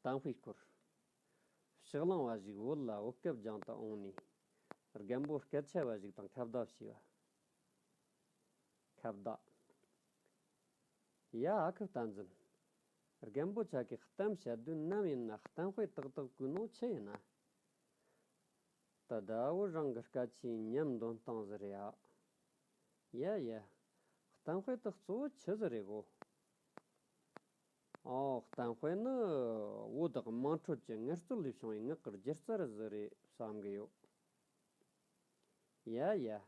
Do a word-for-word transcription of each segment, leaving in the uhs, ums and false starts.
གཏམ་དཔེའི་སྐོར། ཕྱག་ལང་བ་ཞིག་བོད་ལ་བོད་སྐད་སྦྱང་དུ་འོངས་ནས། རྒན་པོ་སྐད་ཆ་བ་ཞིག་དང་ཁ་བརྡ་བྱས་པ། ཁ་བརྡ། ཡ། ཨ་ཁུ་བསྟན་འཛིན། རྒན་པོ་ཆ་གིས་གཏམ་བཤད་དུས་ནམ་ཡིན་ན་གཏམ་དཔེ་ཏག་ཏག་གོ་ནོ་ཆི་ཡིན་ན། ད་ལྟ་བུ་རང་གི་སྐད་ཆའི་ཉམས་འདོན་སྟངས་ཟིག་རེད་ཨ། ཡ་ཡ། གཏམ་དཔེ་དག་གཙོ་བོ་ཆི་ཟིག་རེད་གོ། ཨོ། གཏམ་དཔེ་ནི་བོད་དམངས་ཁྲོད་ཀྱི་ངལ་རྩོལ་ལས་བྱུང་བའི་ངག་གི་སྒྱུ་རྩལ་ཟིག་རེད་བསམ་གི་ཡོད། ཡ་ཡ།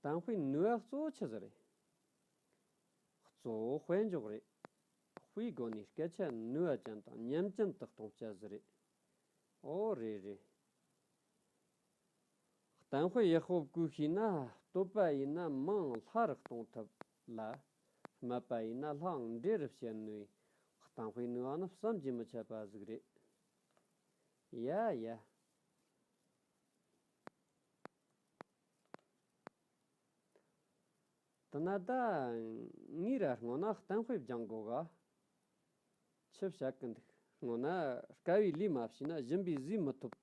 གཏམ་དཔེའི་ནུས་པ་གཙོ་བོ་ཆི་ཟིག་རེད། གཙོ་བོ་དཔེ་འཇོག་རེད། དཔེའི་སྒོ་ནས་སྐད་ཆ་ནུས་པ་ཅན་དང་ཉམས་ཅན་དུ་གཏོང་བྱ་ཟིག་རེད། ཨོ་རེད་རེད། གཏམ་དཔེ་ཡག་པོ་གོ་ཤེས་ན་བསྟོད་པ་ཡིན་ན་མང་ལྷ་རུ་གཏོང་ཐུབ་ལ། སྨད་པ་ཡིན་ན་ལྷའང་འདྲེ་རུ་བྱེད་ནུས། གཏམ་དཔེའི་ནུས་པ་ནི་བསམ་གྱིས་མི་ཁྱབ་པ་ཟིག་རེད། ཡ་ཡ། དེ་ན་ད་ངས་ར་སྔོན་ན་གཏམ་དཔེ་སྦྱང་དགོས་ག། ཆི་བཤད་གི་འདུག། སྔོན་ན་དཀའ་བའི་ལས་མ་བྱས་ན་སྦྱིན་པའི་ཟས་མི་ཐོབ།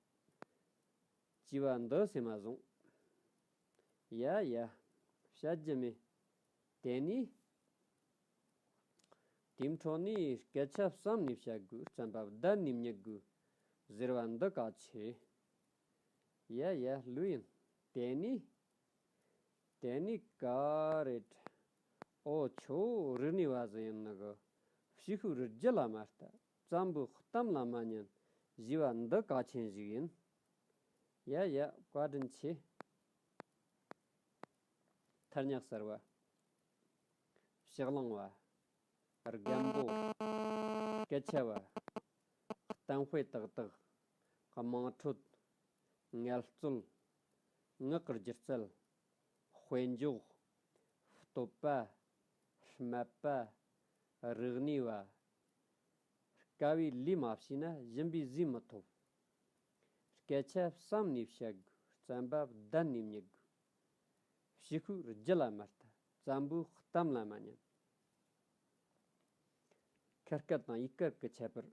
ཅེས་པ་འདི་སེམས་མ་བཟུང་། ཡ་ཡ། བཤད་རྒྱུ་མེད། དེ་ནས། དེའི་འཕྲོ་ནས་སྐད་ཆ་བསམ་ནས་བཤད་དགོས། བརྩམས་པ་བརྡར་ནས་སྙིག་དགོས། ཟེར་བ་འདི་གལ་ཆེ། ཡ་ཡ། ལོས་ཡིན། དེ་ནས། དེ་ནས་ག་རེད། ཨོ། ཁྱོད་རིག་གནས་པ་ཟིག་ཡིན་ནི་གི། ཕྱི་ཤོད་རི་རྒྱུད་ལ་མ་ལྟ། བཙན་པོའི་གཏམ་ལ་མ་ཉན། ཞེས་པ་འདི་གལ་ཆེན་ཞིག་ཡིན། ཡ་ཡ། བཀའ་དྲིན་ཆེ། ཐར་ཉག་གསར་བ། ཕྱག་ལང་བ། རྒན་པོ། སྐད་ཆ་བ། གཏམ་དཔེ་ཏག་ཏག། དམངས་ཁྲོད། ངལ་རྩོལ། ངག་གི་སྒྱུ་རྩལ། དཔེ་འཇོག། བསྟོད་པ། སྨད་པ། རིག་གནས་པ། དཀའ་བའི་ལས་མ་བྱས་ན་སྦྱིན་པའི་ཟས་མི་ཐོབ། སྐད་ཆ་བསམ་ནས་བཤད་དགོས། བརྩམས་པ་བརྡར་ནས་སྙིག་དགོས། ཕྱི་ཤོད་རི་རྒྱུད་ལ་མ་ལྟ། བཙན་པོའི་གཏམ་ལ་མ་ཉན། ཁ་སྐད་དང་ཡིག་སྐད་ཀྱི་ཁྱད་པར།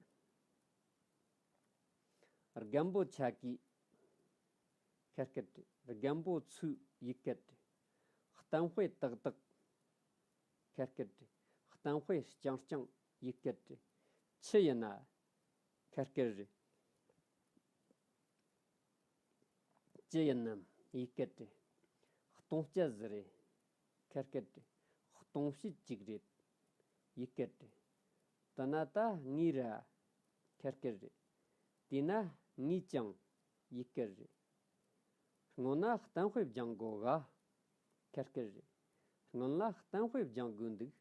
རྒན་པོ་ཆ་གིས། ཁ་སྐད་རེད། རྒན་པོ་ཚོའི་ཡིག་སྐད་རེད། གཏམ་དཔེ་ཏག་ཏག། ཁ་སྐད་རེད། གཏམ་དཔེ་རྐྱང་རྐྱང་། ཡིག་སྐད་རེད། ཆི་ཡིན་ན། ཁ་སྐད་རེད། ཅི་ཡིན་ནམ། ཡིག་སྐད་རེད། གཏོང་སྤྱད་ཟིག་རེད། ཁ་སྐད་རེད། གཏོང་བྱེད་ཅིག་རེད། ཡིག་སྐད་རེད། དེ་ན་ད་ངས་ར། ཁ་སྐད་རེད། དེས་ན་ངས་ཀྱང་། ཡིག་སྐད་རེད། སྔོན་ན་གཏམ་དཔེ་སྦྱང་དགོས་ག། ཁ་སྐད་རེད། སྔོན་ལ་གཏམ་དཔེ་སྦྱང་དགོས་འདུག།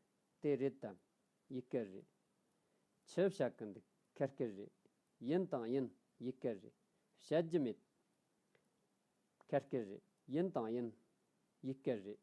དེ་རེད་དམ། ཡིག་སྐད་རེད། ཆི་བཤད་གི་འདུག། ཁ་སྐད་རེད། ཡིན་དང་ཡིན། ཡིག་སྐད་རེད། བཤད་རྒྱུ་མེད། ཁ་སྐད་རེད། ཡིན་དང་ཡིན། ཡིག་སྐད་རེད།